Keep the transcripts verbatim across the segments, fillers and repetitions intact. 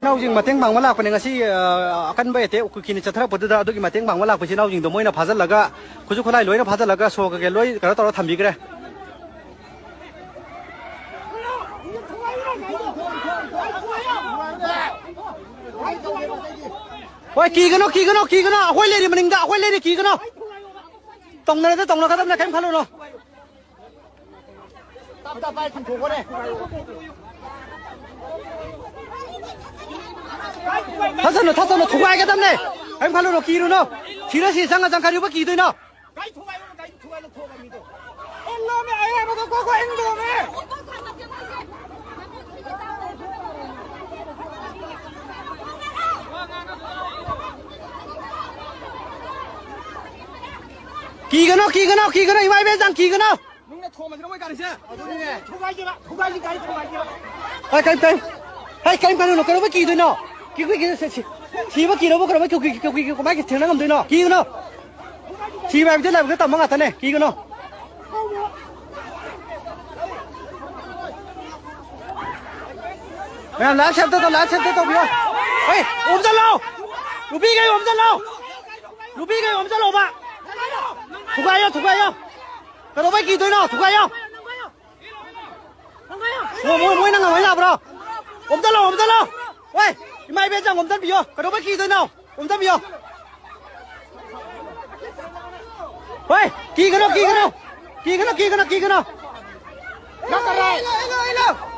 ꯏꯅꯥꯎꯁꯤꯡ ꯃꯇꯦꯡ ꯄꯥꯡꯕ ꯂꯥꯛꯄꯅꯦ ꯉꯁꯤ, ꯑ, ꯑꯀꯟꯕ ꯑꯦꯇꯦꯛ ꯀꯨꯀꯤꯅ ꯆꯠꯊꯔꯛꯄꯗꯨꯗ꯫ ꯑꯗꯨꯒꯤ ꯃꯇꯦꯡ ꯄꯥꯡꯕ ꯂꯥꯛꯄꯁꯤ ꯏꯅꯥꯎꯁꯤꯡꯗꯣ ꯃꯣꯏꯅ ꯐꯥꯖꯤꯜꯂꯒ, ꯈꯨꯠꯁꯨ ꯈꯨꯠꯂꯥꯏ ꯂꯣꯏꯅ ꯐꯥꯖꯤꯜꯂꯒ ꯁꯣ ꯀꯩꯀꯩ ꯂꯣꯏ ꯀꯩꯅꯣ ꯇꯧꯔ ꯊꯝꯕꯤꯈ꯭ꯔꯦ꯫ ꯍꯣꯏ, ꯀꯤꯒꯅꯣ, ꯀꯤꯒꯅꯣ, ꯀꯤꯒꯅꯣ, ꯑꯩꯈꯣꯏ ꯂꯩꯔꯤ ꯃꯅꯤꯡꯗ, ꯑꯩꯈꯣꯏ ꯂꯩꯔꯤ, ꯀꯤꯒꯅꯣ꯫ ꯇꯧꯅꯔꯗꯤ ꯇꯧꯅꯒꯗꯕꯅꯦ, ꯀꯔꯤꯝ ꯈꯜꯂꯨꯅꯣ꯫ ꯊꯠꯆꯅꯨ, ꯊꯠꯆꯅꯨ, ꯊꯨꯒꯥꯏꯒꯗꯕꯅꯦ꯫ ꯀꯔꯤꯝ ꯈꯜꯂꯨꯅꯣ, ꯀꯤꯔꯨꯅꯣ꯫ ꯁꯤꯔ ꯁꯤ ꯆꯪꯉ ꯆꯪ ꯀꯔꯤꯕ ꯀꯤꯗꯣꯏꯅꯣ? ꯀꯤꯒꯅꯣ, ꯀꯤꯒꯅꯣ, ꯀꯤꯒꯅꯣ, ꯏꯃꯥ ꯏꯕꯦꯟ ꯆꯥꯡ ꯀꯤꯒꯅꯣ꯫ ꯅꯨꯡꯅ ꯊꯣꯝꯃꯁꯤꯔ ꯃꯣꯏ ꯒꯥꯔꯤꯁꯦ? ꯑꯗꯨꯅꯤꯅꯦ꯫ ꯊꯨꯒꯥꯏꯁꯤꯔ, ꯊꯨꯒꯥꯏꯁꯤ, ꯒꯥꯔꯤ ꯊꯨꯒꯥꯏꯁꯤꯔ꯫ ꯍꯩ, ꯀꯔꯤꯝ, ꯀꯔꯤꯝ, ꯍꯩ, ꯀꯔꯤꯝ ꯈꯜꯂꯨꯅꯨ, ꯀꯩꯗꯧꯕꯩ ꯀꯤꯗꯣꯏꯅꯣ? ꯀꯤ, ꯀꯤ, ꯀꯤ, ꯁꯤ, ꯁꯤ, ꯁꯤꯕ ꯀꯤꯔꯕꯨ ꯀꯔꯝꯕ ꯀꯤ, ꯀꯤ, ꯀꯤ, ꯀꯤ, ꯀꯤ, ꯀꯃꯥꯏꯅ ꯊꯦꯡꯅ ꯉꯝꯗꯣꯏꯅꯣ? ꯀꯤꯒꯅꯣ꯫ ꯁꯤꯕ ꯍꯥꯏꯕꯁꯦ ꯂꯥꯏꯕꯛꯇ ꯇꯝꯕ ꯉꯥꯛꯇꯅꯦ, ꯀꯤꯒꯅꯣ꯫ ꯃꯌꯥꯝ ꯂꯥꯏꯐ ꯁꯦꯞꯇ ꯇꯧ, ꯂꯥꯏꯐ ꯁꯦꯞꯇ ꯇꯧꯕꯤꯌꯣ꯫ ꯍꯩ, ꯑꯣꯝꯁꯤꯜꯂꯣ! ꯅꯨꯄꯤꯈꯩ ꯑꯣꯝꯁꯤꯜꯂꯣ! ꯅꯨꯄꯤꯈꯩ ꯑꯣꯝꯁꯤꯜꯂꯣꯕ! ꯊꯨꯒꯥꯏꯌꯣ, ꯊꯨꯒꯥꯏꯌꯣ! ꯀꯩꯗꯧꯕꯩ ꯀꯤꯗꯣꯏꯅꯣ? ꯊꯨꯒꯥꯏꯌꯣ! ꯃꯣꯏ, ꯃꯣꯏ, ꯃꯣꯏꯅ ꯉꯝꯍꯟ ꯌꯥꯕ꯭ꯔꯣ? ꯑꯣꯝꯖꯜꯂꯣ, ꯑꯣꯝꯖꯜꯂꯣ! ꯍꯣꯏ! ꯏꯃꯥ ꯏꯕꯦꯟ ꯆꯥꯡ ꯑꯣꯝꯖꯟꯕꯤꯌꯣ! ꯀꯩꯗꯧꯕꯩ ꯀꯤꯗꯣꯏꯅꯣ? ꯑꯣꯝꯖꯟꯕꯤꯌꯣ! ꯍꯣꯏ! ꯀꯤꯒꯅꯣ, ꯀꯤꯒꯅꯣ! ꯀꯤꯒꯅꯣ, ꯀꯤꯒꯅꯣ, ꯀꯤꯒꯅꯣ!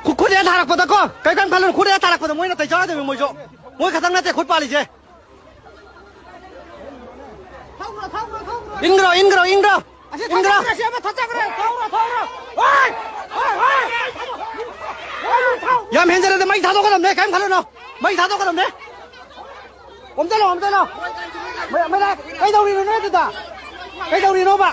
ꯈꯨ-, ꯈꯨꯠ ꯍꯦꯛ ꯊꯥꯔꯛꯄꯗꯀꯣ, ꯀꯩꯝ ꯈꯜꯂꯨꯅꯨ, ꯈꯨꯠ ꯍꯦꯛ ꯊꯥꯔꯛꯄꯗ ꯃꯣꯏꯅ ꯇꯩꯖꯔꯗꯣꯏꯅꯤ ꯃꯣꯏꯁꯨ꯫ ꯃꯣꯏ ꯈꯛꯇꯪ ꯅꯠꯇꯦ ꯈꯨꯠ ꯄꯥꯜꯂꯤꯁꯦ꯫ ꯏꯪꯒ꯭ꯔꯣ, ꯏꯪꯒ꯭ꯔꯣ, ꯏꯪꯒ꯭ꯔꯣ꯫ ꯑꯁꯤ ꯏꯪꯒ꯭ꯔꯣ꯫ ꯊꯥꯖꯈ꯭ꯔꯦ, ꯑꯁꯤ ꯑꯃ ꯊꯥꯖꯈ꯭ꯔꯦ꯫ ꯊꯧꯔꯣ, ꯊꯧꯔꯣ꯫ ꯍꯣꯏ! ꯍꯣꯏ, ꯍꯣꯏ! ꯌꯥꯝ ꯍꯦꯟꯖꯜꯂꯗꯤ ꯃꯩ ꯊꯥꯗꯣꯛꯀꯗꯕꯅꯦ, ꯀꯔꯤꯝ ꯈꯜꯂꯨꯅꯣ꯫ ꯃꯩ ꯊꯥꯗꯣꯛꯀꯗꯕꯅꯦ꯫ ꯑꯣꯝꯖꯜꯂꯣ, ꯑꯣꯝꯖꯜꯂꯣ꯫ ꯃꯩ, ꯃꯩ ꯂꯥꯛ-, ꯀꯩꯗꯧꯔꯤꯅꯣ ꯅꯣꯏ ꯑꯗꯨꯗ? ꯀꯩꯗꯧꯔꯤꯅꯣꯕ?